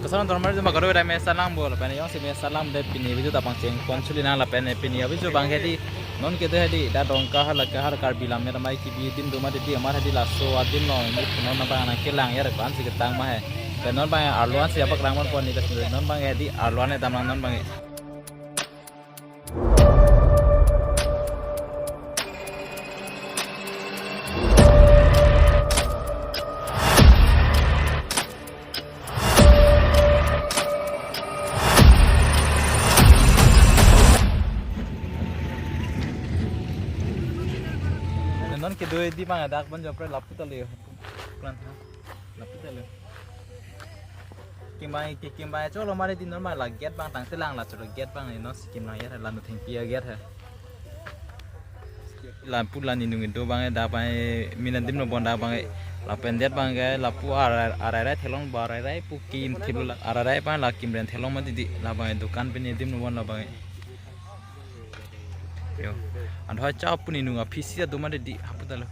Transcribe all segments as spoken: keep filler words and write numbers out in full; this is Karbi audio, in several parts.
Salam dormar juma karo dai me salam bol pen jongsi me salam de pini video ta pangcheng pon chuli nang lapen pini video abang hedi non kedo hedi dak Dongka hala kahar Karbi Lammet Amei kebi adim do mati di amar hedi laso adim lo ni non abang nangkelang ya repan si ketang ma he. Pen non abang arlo ansi abak rang mon pon ni das non abang hedi arlo an dam nang non abang. Non kedo hedi abang dak pon jopre lapu ta le. Plan ha. Lapu ta le. Kimbai ke kimbai cholo mari di normal la gate abang tangtelang la cholo gate abang ni non si kimlang ya la no thengpi a gate ha. Lapu la ni nung do abang dak abang mina adim no bon dak abang lapen det abang ke lapu arai arai theklong ba arai pu kim thip lo la arai abang la kim ren theklong mati di la abang dukan pini adim no bon la abang. Yo. An ha cha pu ni nung aphisi do mati di hapu ta lo.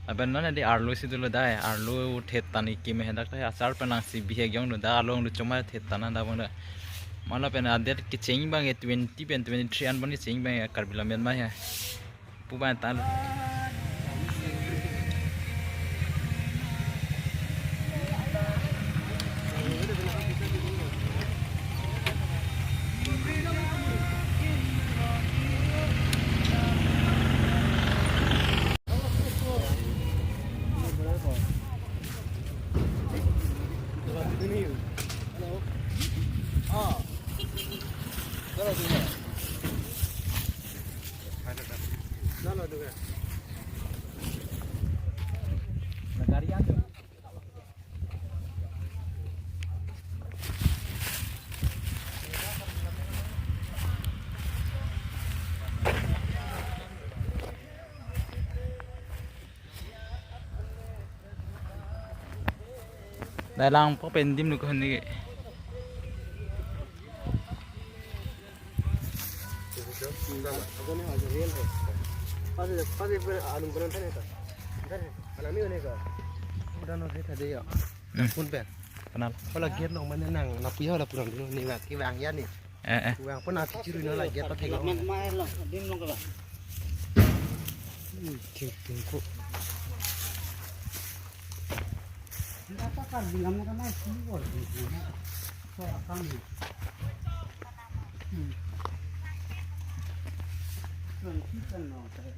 Lapen non hedi arlo si dolo dai, arlo thet tani keme hedak ta achar pen nangsi bihek jong do da arlo lu choma thet tana da bang da. Mala pen adet kecheng abang twenty pen twenty three an bon kecheng abang Karbi Lammet ma he. Pu abang ta lo. Dai lang po pen adim lo ko ni. पाँच हजार, पाँच हजार रुपये आलू बनाता नहीं था। इधर है, हलामी होने का। उड़ान और है था दे या। Hmm. Phone pe. Kenal. Kalau gate lo mana nang, lapu ya lapu nang dulu ni, bang, ki bang ya ni. Eh, eh. Bang pun aku curi nang lagi apa tengok. Hmm, ting, ting, kok. Katakan bilang mereka main sini, bol. So, akan ni. Hmm. Kan kita no, kan.